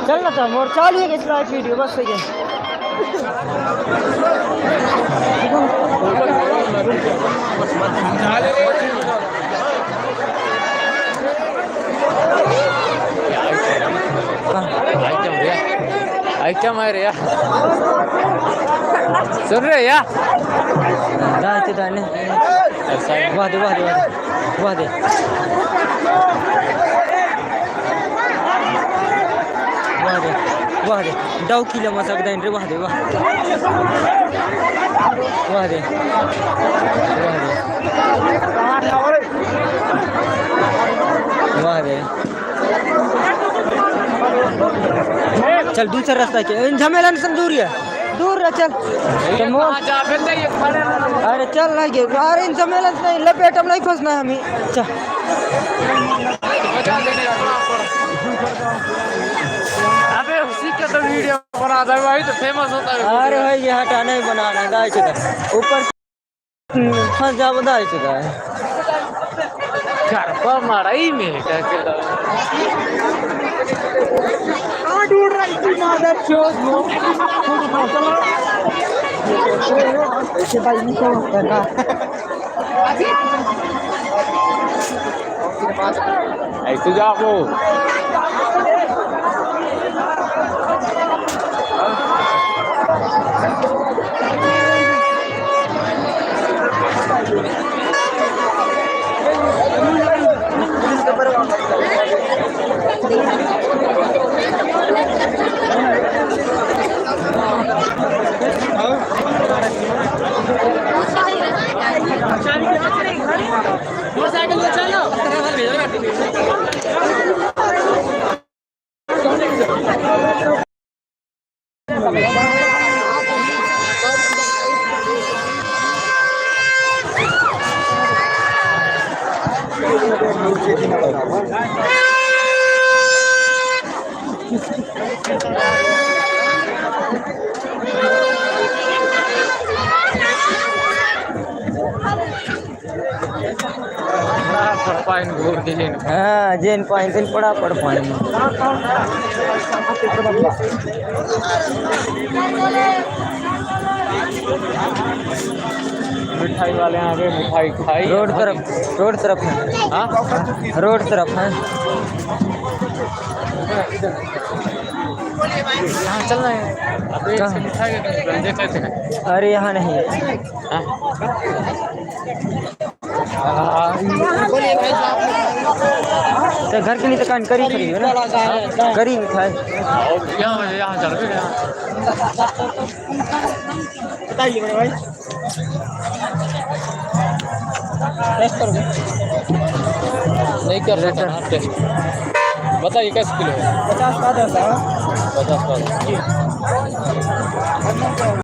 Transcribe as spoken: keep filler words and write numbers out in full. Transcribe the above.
चल ना, तो मोर चालू है, इस लाइव वीडियो बस सही है। आइटम रे, आइटम है रे। सुन रहे या? दाई तो दाने। वाह दे, वाह दे, वाह दे। वाह दे। वाह दे, वाह दे। डौकी ले मसक देन रे, वाह दे, वाह। वाह दे। वाह दे। वाह दे। चल, दूसरा रास्ता के, इन झमेलन से दूर है। दूर रह, चल। तो मोर अरे चल ना गे, अरे इन सम्मेलन से नहीं, लपेट हम नहीं फंसना है हमें। चल। अबे उसी का तो वीडियो बना दे भाई, तो फेमस होता है। अरे भाई, ये हटा नहीं बनाना, दाई चुदा। ऊपर फंस जाबो, दाई चुदा है। घर पर मड़ई में टकला। कहाँ ढूंढ रही थी मादर चोद? ऐसे भाई नहीं तो होता ना। ऐसे जाओ। पाइन घूर के जेन। हाँ, जेन पाइन, तेन पड़ा पड़ पाइन। मिठाई वाले आ गए, मिठाई खाई। रोड तरफ, रोड तरफ है। हाँ? रोड तरफ है। यहाँ चलना है। अबे, कहाँ? इससे मिठाई का कहीं देख लेते हैं। अरे, यहाँ नहीं है। हाँ? तो घर के लिए तो कान करी खड़ी हो ना? करी मिठाई। यहाँ, यहाँ चल रहे हैं। बताइए बड़े भाई। टेस्ट करोगे? नहीं कर सकता ना टेस्ट। बताइए कैसे किलो है? पचास का दस है। पचास का दस।